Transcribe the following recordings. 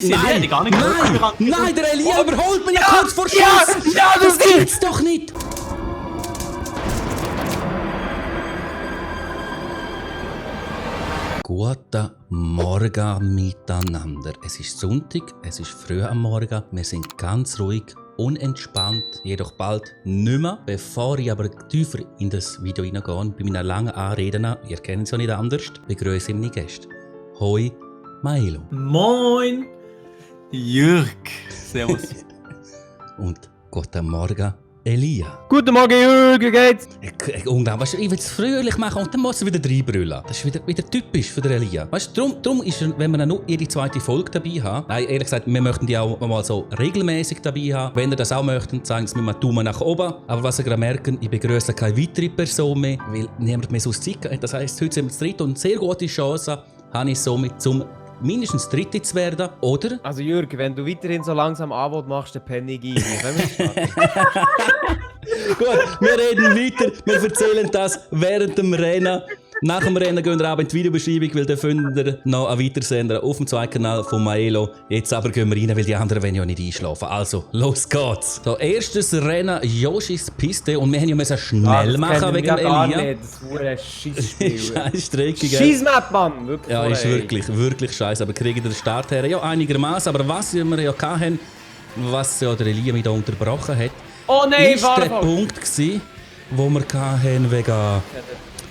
Nein, gar nicht nein, der Elia überholt mich ja kurz vor Schluss. Ja, das gibt's doch nicht. Guten Morgen miteinander. Es ist Sonntag, es ist früh am Morgen. Wir sind ganz ruhig, unentspannt, jedoch bald nicht mehr. Bevor ich aber tiefer in das Video hineingehe, bei meiner langen Anrede, ihr kennt es ja nicht anders, begrüße ich meine Gäste. Hoi, Maelo. Moin, Jürg. Servus. Und guten Morgen, Elia. Guten Morgen, Jürg, wie geht's? Weißt du, ich will es fröhlich machen und dann muss er wieder reinbrüllen. Das ist wieder typisch für den Elia. Weißt du, darum ist er, wenn wir noch jede zweite Folge dabei haben, nein, ehrlich gesagt, wir möchten die auch mal so regelmäßig dabei haben. Wenn ihr das auch möchtet, sagen Sie mir mal Daumen nach oben. Aber was ihr gerade merken, ich begrüße keine weitere Person mehr, weil niemand mehr so Zeit hat. Das heisst, heute sind wir zu dritt und sehr gute Chance habe ich somit zum mindestens Dritte zu werden, oder? Also Jürg, wenn du weiterhin so langsam Angebot machst, dann penne ich ein. Gut, wir reden weiter, wir erzählen das während dem Rennen. Nach dem Rennen gehen wir auch in die Videobeschreibung, weil dann findet ihr noch einen Weitersender auf dem zweiten Kanal von Maelo. Jetzt aber gehen wir rein, weil die anderen wollen ja nicht einschlafen. Also, los geht's! So, erstes Rennen, Yoshis Piste. Und wir haben ja müssen schnell machen wegen dem Elia. Nicht. Das ist ein Scheissspiel. Scheißstrecke, gell? Scheissmap, Mann! Wirklich, ja, ist wirklich scheiße. Aber kriegen den Start her? Ja, einigermaßen. Aber was wir ja hatten, was ja der Elia mich da unterbrochen hat, oh nein, ist der Punkt gewesen, wo wir hatten wegen...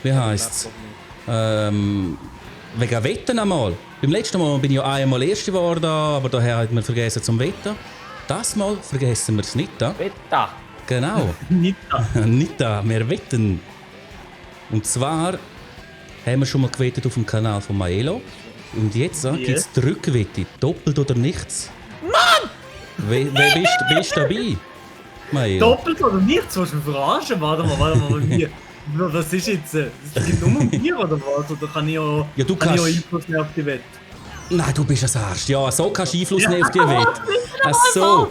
Wie heisst es? Wegen Wetten einmal. Beim letzten Mal bin ich ja einmal Erster geworden, aber daher hat man vergessen zum Wetten. Das Mal vergessen wir es nicht. Wetta! Genau. Nicht da, wir wetten. Und zwar haben wir schon mal gewettet auf dem Kanal von Maelo. Und jetzt gibt es die Rückwette. Doppelt oder nichts. Mann! Wer bist du dabei? Maelo? Doppelt oder nichts? Was du mich verarschen? Warte mal. Hier. Was ist jetzt? Es gibt nur Bier oder was? Oder kann ich auch, ja, kann ich auch Einfluss nehmen auf die Wette? Nein, du bist ein Arsch. Ja, so kannst du Einfluss nehmen auf die Wette. So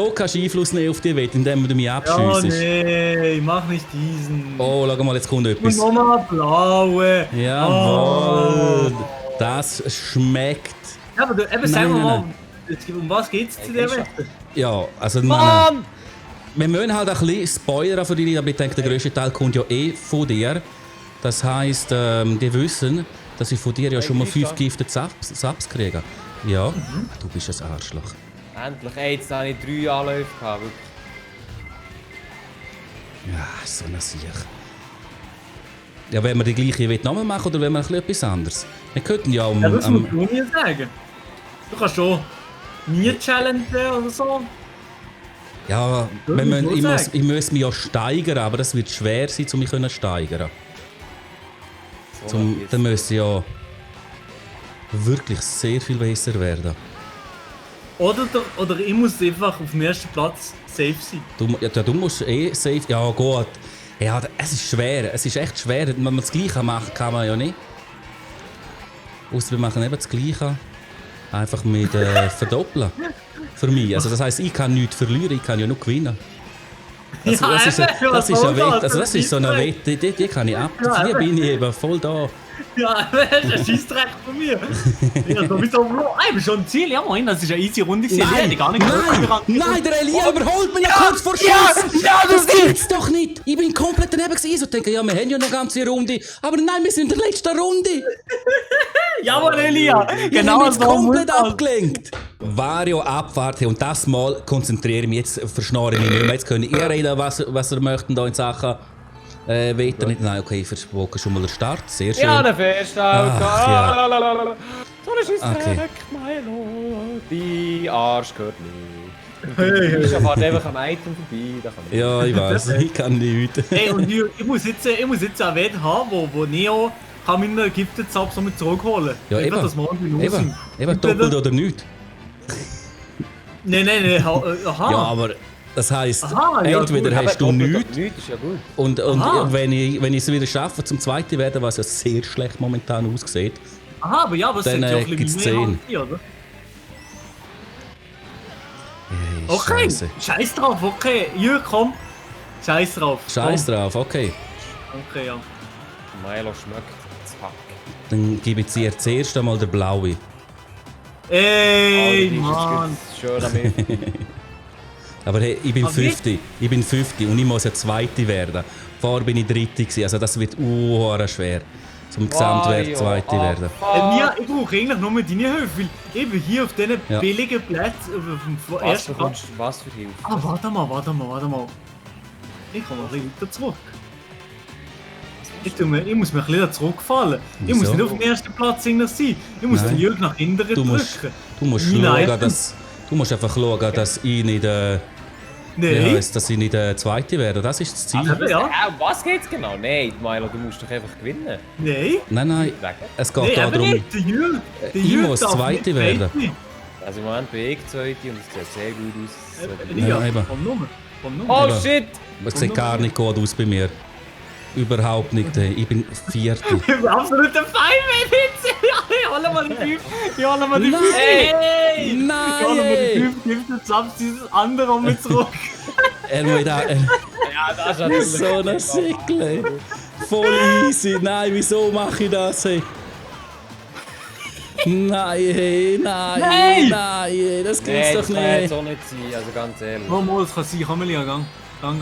kannst du Einfluss nehmen auf die Wette, indem du mich abschiessest. Ja, nee, mach nicht diesen. Oh, schau mal, jetzt kommt etwas. Und nochmal blaue. Jawohl. Oh. Das schmeckt. Ja, aber du, sag mal, um was geht's zu der Wette? Ja, also... Mann! Wir müssen halt ein bisschen spoilern für dich, aber ich denke, der grösste Teil kommt ja von dir. Das heisst, die wissen, dass ich von dir ja schon mal 5 Gifted Subs kriege. Ja, du bist ein Arschloch. Endlich, ey, jetzt habe ich 3 Anläufe gehabt. Ja, so eine Sicht. Ja, wenn wir die gleiche Wette nochmal machen oder wenn wir etwas anderes? Wir könnten ja ja, das musst du mir sagen. Du kannst schon mir challengen oder so. Ja, ich muss mich ja steigern, aber das wird schwer sein, um mich zu steigern. Dann müsste ich ja wirklich sehr viel besser werden. Oder ich muss einfach auf dem ersten Platz safe sein. Du musst safe... Ja, gut. Ja, es ist schwer. Es ist echt schwer. Wenn man das Gleiche machen kann man ja nicht. Ausser wir machen eben das Gleiche. Einfach mit verdoppeln. Für mich. Also das heisst, ich kann nichts verlieren, ich kann ja nur gewinnen. Das ist eine Wette. Also das ist so eine Wette, die kann ich ab. Hier bin ich eben voll da. Ja, das ist ein Scheissdreck von mir. Ja, sowieso. Ich bin schon im Ziel. Ja, moin, das ist eine easy Runde. Nein, der Elia überholt mich ja kurz vor Schluss. Ja, das gibt's doch nicht. Ich bin komplett daneben gewesen und denke, ja, wir haben ja eine ganze Runde. Aber nein, wir sind in der letzten Runde. Jawohl, Elia. Genau, jetzt komplett abgelenkt. Vario abwarten und das Mal konzentriere ich mich. Jetzt verschnore ich mich nicht mehr. Jetzt können ihr reden, was ihr möchtet hier in Sachen Wetter nicht. Nein, okay, ich versprochen schon mal den Start. Sehr schön. Ja, der Feststart. Ja. So eine Scheissdreck, Maelo. Die Arsch gehört nicht. Hey. Ich fahre einfach am Item vorbei. Ja, ich weiß, ich kann nichts. Hey, und ich muss jetzt eine Wette haben, wo Neo kann meinen Gifted Subs somit zurückholen. Ja, eben. Das morgen Eben doppelt oder nicht. Nein, aha. Ja, aber das heisst, entweder ja, hast du nichts. Nichts ist ja gut. Und wenn ich es wieder schaffe, zum zweiten werden, was ja sehr schlecht momentan aussieht, aha, aber ja, aber es dann sind ja auch gibt's 10. Oder? Okay, Scheisse. Scheiß drauf, okay. Jürg, komm. Scheiß drauf. Scheiß drauf, okay. Okay, ja. Maelo schmeckt. Zack. Dann gebe ich dir zuerst einmal den blauen. Ey, Die ist Mann. jetzt schön am Ende. Aber hey, ich bin Aber 50. Ich bin 50 und ich muss ja Zweite werden. Vorher bin ich Dritte gewesen, also das wird schwer. Zum Gesamtwert Zweite werden. Mia, ich brauche eigentlich nur deine Hilfe, weil eben hier auf diesen Ja. billigen Plätzen, auf dem ersten Platz. Was für Hilfe? Ah, warte mal. Ich komme ein bisschen weiter zurück. Ich muss mich ein bisschen zurückfallen. Ich muss Wieso? nicht auf dem ersten Platz sein. Ich muss Nein. den Jürg nach hinten Du musst, drücken. du musst Meine schauen, Items. du musst einfach schauen, dass ich nicht, Nein. dass ich nicht Zweite werde. Das ist das Ziel. Ja. Was geht's genau? Nein, Milo, du musst doch einfach gewinnen. Nein. Nein, Wegen. es geht Nein, aber darum, nicht. Der Jürg. Der ich Jürg muss darf Zweite nicht werden. Zweite. Also im Moment bin ich Zweite und es sieht sehr gut aus. Elia, Ja, eben. komm nur. Oh Eben. shit! es sieht gar nicht gut aus bei mir. Überhaupt nicht. Ich bin Vierte. Ich bin absolut der Feindwitz. Ich hole mal den Typ. Ich hole mal den Nein. Typ. Hey! Ich hole mal den Nein! Typ. Gib jetzt ab dieses andere um mich zurück. Er muss da. Ja, das ist natürlich... So ein Sickle. Voll easy. Nein, wieso mache ich das? Hey? Nein, hey, Nein! nein, das Nee, gibt's das doch kann jetzt nicht. auch nicht sein, also ganz ehrlich. Mal, das kann sein. Komm, Elia, gang. Gang.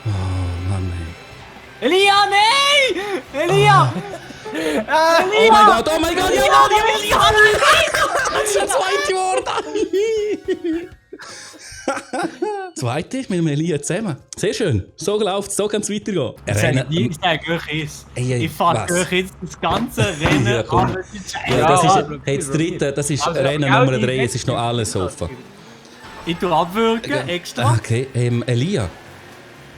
Oh Mann, hey. Elia, nein! Elia! Oh mein Gott, ja, das ist der zweite Wort. Zweite mit dem Elia zusammen. Sehr schön. So läuft es, so kann es weitergehen. Ich sage euch es. Ey, ey, Ich fahre was? euch jetzt das ganze Rennen Ja, komm. aber es ist Ja, scheiße. das ist aber- hey, das dritte, das ist Also, Rennen ja, Nummer die 3, es ist noch alles offen. Ich tue abwürgen, extra. Okay, Elia,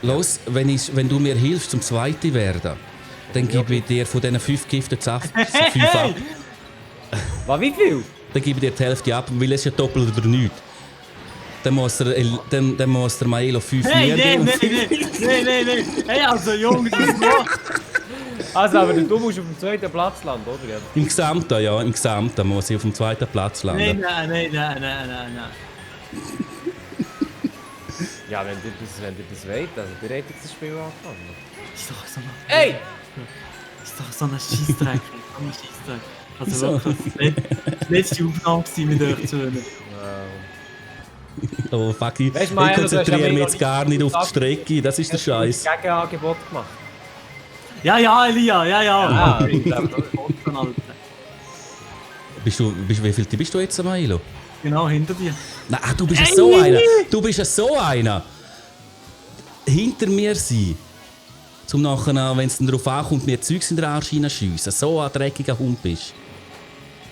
los, wenn du mir hilfst zum Zweiten werden, dann gebe ich dir von diesen 5 Giften 5 ab. Was, wie viel? Dann gebe ich dir die Hälfte ab, weil es ist ja doppelt oder nichts. Dann muss der Maelo 5 Hey, mehr geben. nein. Hey, also Jungs, was macht? Also, aber du musst auf dem zweiten Platz landen, oder? Ja. Im Gesamten, ja, im Gesamten muss ich auf dem zweiten Platz landen. Nein. Ja, wenn ihr das wollt, also ihr hättet das Spiel angefangen. Ist doch so ein... Ey! Ist doch so ein Scheissdreck. So ein Scheissdreck. Also Wieso? wirklich, die letzte Aufnahme gewesen mit euch zu hören. Oh fuck, ich Weisst du, Maelo, du hast konzentriere ja mich mega jetzt gar nicht auf die Strecke, das ist der Scheiß. Gegenangebot gemacht. Ja, Elia, Ah, Ich glaube, das ist schon alt. Wie viel bist du jetzt, Maelo? Genau, hinter dir. Nein, du bist ja so einer. Du bist ja so einer. Hinter mir sein. Zum nachher, wenn es dann darauf ankommt, mir Zeugs in den Arsch hineinschiessen. So ein dreckiger Hund bist.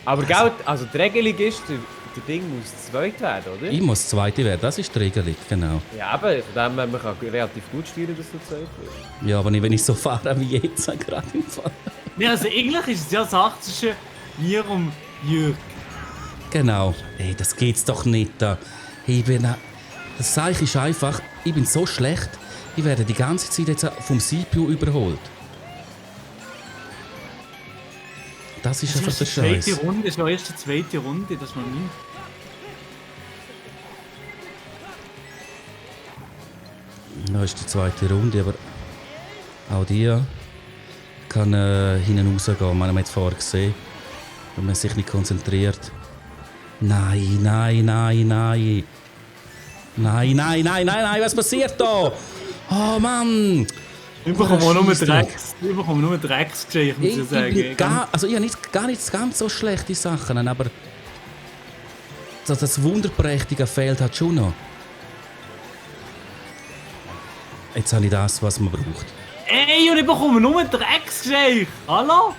Aber gell, also die Regelung ist, der Ding muss zweit werden, oder? Ich muss Zweite werden, das ist die Regelung, genau. Ja, aber von dem her, man kann relativ gut steuern, dass du zweit wirst. Ja, aber nicht, wenn ich so fahre wie jetzt gerade im Fall. Ja, also eigentlich ist es ja Sache zwischen mir und Jürg. Genau. Ey, das geht's doch nicht. Da. Ich bin... Das Zeichen ist einfach, ich bin so schlecht, ich werde die ganze Zeit jetzt vom CPU überholt. Das ist einfach der die zweite Scheiß. Runde, das ist ja erst die zweite Runde, dass man nimmt. Das ist die zweite Runde, aber auch die kann hinten rausgehen. Man hat es vorher gesehen, wenn man sich nicht konzentriert. Nein, was passiert da? Oh Mann! Ich bekomme auch nur Scheissdreck. Drecksgeschichten, muss ich Ich sagen. bin also ich habe gar nicht ganz so schlechte Sachen, aber das Wunderprächtige fehlt halt schon noch. Jetzt habe ich das, was man braucht. Ey, und ich bekomme nur Drecksgeschichten. Hallo?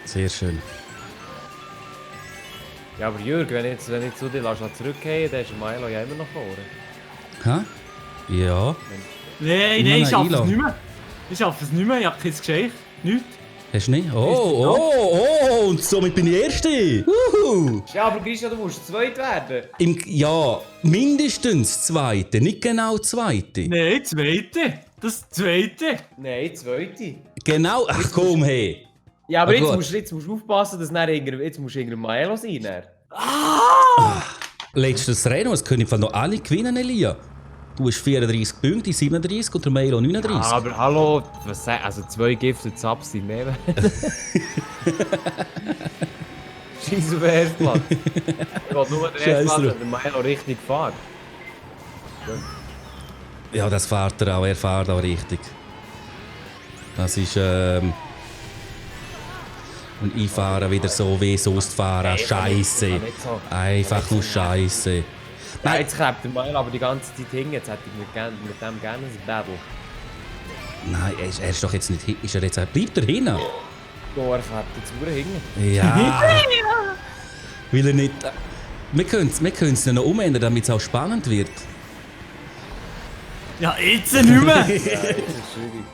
Sehr schön. Ja, aber Jürg, wenn ich zu dir zurückgehen, dann ist Milo ja immer noch vorne. Ha? Ja. Nein, Nein, ich schaffe Ilo. es nicht mehr. Ich habe kein Geschichte. Nichts. Hast du nicht? Oh, und somit bin ich Erste. Ja, aber Christian, du musst zweit werden. Ja, mindestens Zweite, nicht genau Zweite. Nein, zweite. Das zweite. Nein, zweite. Genau, ach komm, hey. Ja, aber Ah, jetzt musst du aufpassen, dass jetzt musst du irgendein Milo sein. Letztes Rennen, es können im Fall noch alle gewinnen, Elia. Du hast 34 Punkte, 37 und der Melo 39. Ja, aber hallo, was sagt, also 2 Gifted Subs sind mehr. Scheiß auf den ersten Platz. Ich will nur den ersten Platz, wenn der Milo richtig fährt. Ja, das fährt er auch. Er fährt auch richtig. Das ist, und ich fahre wieder so wie sonst fahren. Scheiße. Einfach nur Scheiße. Nein, jetzt klebt der Milo aber die ganze Zeit hängen. Jetzt hätte ich mit dem gerne ein Battle. Nein, er ist doch jetzt nicht. Ist er jetzt, bleibt er hinten? Oh, er klebt jetzt nur hängen. Ja. Will er nicht. Wir können es noch umändern, damit es auch spannend wird. Ja, jetzt nicht mehr! Ja, jetzt ist es schwierig.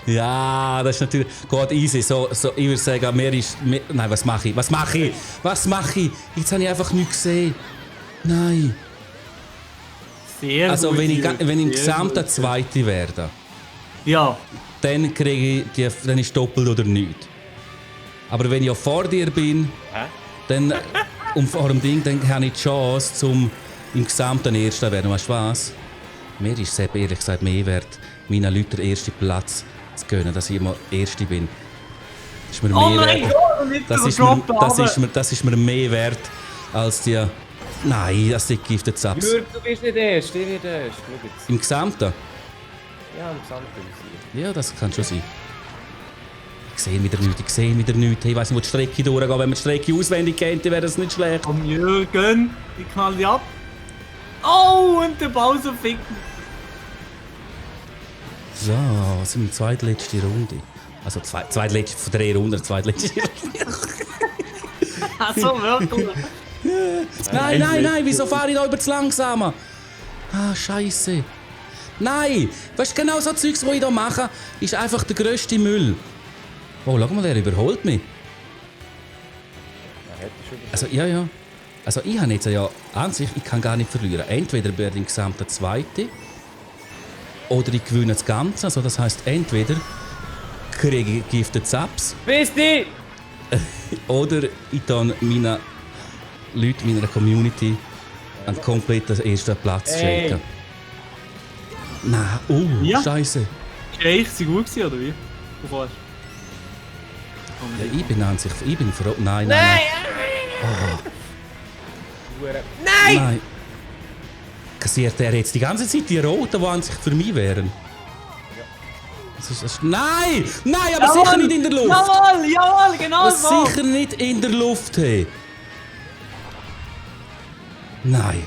Ja, das ist natürlich. Geht easy. So, ich würde sagen, nein, was mache ich? Was mache ich? Was mache ich? Jetzt habe ich einfach nichts gesehen. Nein. Sehr Also, gut, wenn ich Jürgen, im sehr Gesamten gut. Zweite werde, Ja. dann kriege ich dann ist doppelt oder nichts. Aber wenn ich auch vor dir bin, dann und vor dem Ding, dann habe ich die Chance, zum im Gesamten Erster werden. Weißt du was? Mir ist es eben, ehrlich gesagt mehr wert, meinen Leuten den ersten Platz zu gönnen, dass ich immer Erste bin. Das ist mir Oh mehr mein wert. Gott! Und jetzt Das der ist, mir, Drop das ist mir mehr wert als die. Nein, das sind Gifted Subs. Jürgen, du bist nicht erst, ich nicht erst. Schau jetzt. Im Gesamten? Ja, im Gesamten. Ja, das kann schon sein. Ich sehe wieder nichts. Hey, ich weiss nicht, wo die Strecke durchgeht. Wenn man die Strecke auswendig kennt, dann wäre das nicht schlecht. Komm, Jürgen, ich knall dich ab. Oh, und der Ball so ficken. So, sind wir in der zweitletzten Runde. Also zweitletzte von 3 Runden, zweitletzte Runde. Also wirklich. Nein, wieso fahre ich da über das Langsame? Ah, Scheiße. Nein, weißt du, genau so Zeugs, was ich hier mache, ist einfach der grösste Müll. Oh, schau mal, der überholt mich. Also, ja. Also, ich habe jetzt ja an sich, ich kann gar nicht verlieren. Entweder werde ich im gesamten Zweite oder ich gewinne das Ganze. Also, das heisst, entweder kriege ich Gifted Subs Bist du? oder ich dann meinen Leuten meiner Community einen kompletten ersten Platz schenken. Nein, Ja. Scheiße. Ist sie gut gewesen, oder wie? Du fährst. Ja, ich bin froh. Nein. Nein! Kassiert er jetzt die ganze Zeit die Roten, die an sich für mich wären? Nein! Nein, aber Jawohl! sicher nicht in der Luft! Jawohl, genau Aber so! sicher nicht in der Luft, hey! Nein.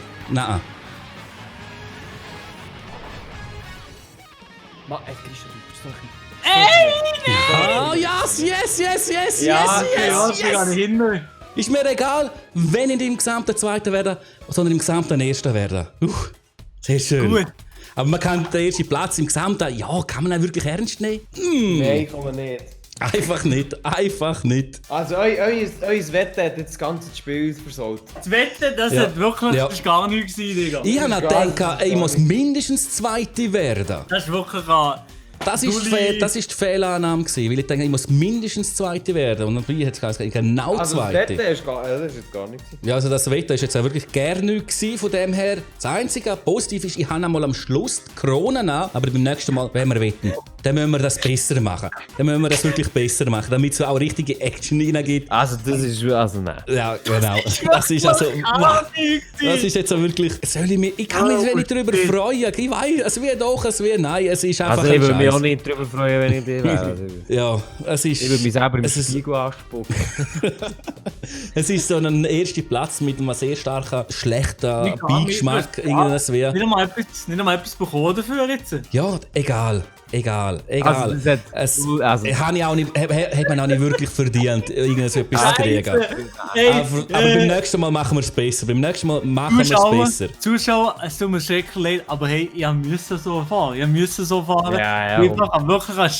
Oh, yes! Ja, Ja, ich gar nicht hin. Ist mir egal, wenn ich im gesamten Zweiten werde, sondern im gesamten Ersten werde. Sehr schön. Gut. Aber man kann den ersten Platz im Gesamten, ja, kann man ihn wirklich ernst nehmen? Nein, kann man nicht. Einfach nicht. Also, euer Wetten hat jetzt das ganze Spiel versaut. Das Wetten, das Ja. hat wirklich Ja. das ist gar nichts gewesen, Digga. Ich habe gar gedacht, nicht. ich muss mindestens Zweite werden. Das ist wirklich ein... Das ist die Fehlannahme gewesen, weil ich denke, ich muss mindestens Zweite werden. Und dann hat es gesagt, genau Also, das Zweite. Wetten ist das ist jetzt gar nicht. Ja, also das Wetter ist jetzt auch wirklich gar nichts gewesen von dem her. Das Einzige positiv ist, ich habe einmal am Schluss die Krone an, aber beim nächsten Mal, wenn wir wetten, dann müssen wir das besser machen. Dann müssen wir das wirklich besser machen, damit es auch richtige Action reingibt. Also, das ist. Also, nein. Ja, genau. Das ist also... Das ist jetzt auch wirklich... Ich kann mich nicht darüber freuen. Ich weiß, es wird doch, es wird nein. Es ist einfach Also, ich ein würde mich Scheiß. auch nicht darüber freuen, wenn ich die wäre. Also, Ja, es ist... ich würde mich selber im es ist- Spiegel anspucken. Es ist so ein erster Platz mit einem sehr starken, schlechten Beigeschmack. Irgendwas wie. Nicht einmal etwas bekommen dafür jetzt. Ja, egal. Also, das hat- also- Hat man auch nicht wirklich verdient, irgendetwas zu kriegen. Hey, Aber beim nächsten Mal machen wir es besser. Beim nächsten Mal machen wir es besser. Zuschauer, es tut mir schrecklich leid, aber hey, ihr müsst so fahren. Ja, Ich habe wirklich ein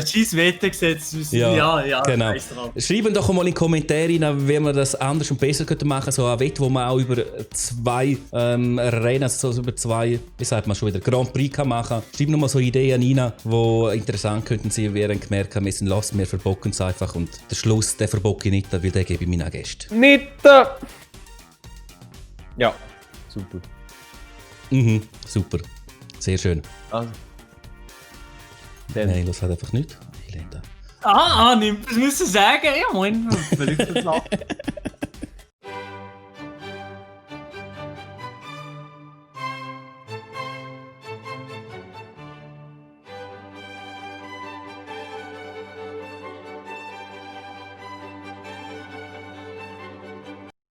scheiß Wetter gesetzt. Ja, genau. scheiß drauf. Schreiben doch mal in die Kommentare rein, wie wir das anders und besser machen könnten. So ein Wett, wo man auch über 2 Rennen, also so über 2, wie sagt man schon wieder, Grand Prix kann machen. Schreiben noch mal so Ideen rein, die interessant könnten sein, während gemerkt haben, wir verbocken es einfach. Und den Schluss, den verbocke ich nicht, weil den gebe ich meinen Gästen. Nicht! Ja, super. Mhm, super. Sehr schön. Also. Dann. Nein, das hat einfach nicht. Elender. Nimm, was müssen sagen? Ja, moin. Vielleicht das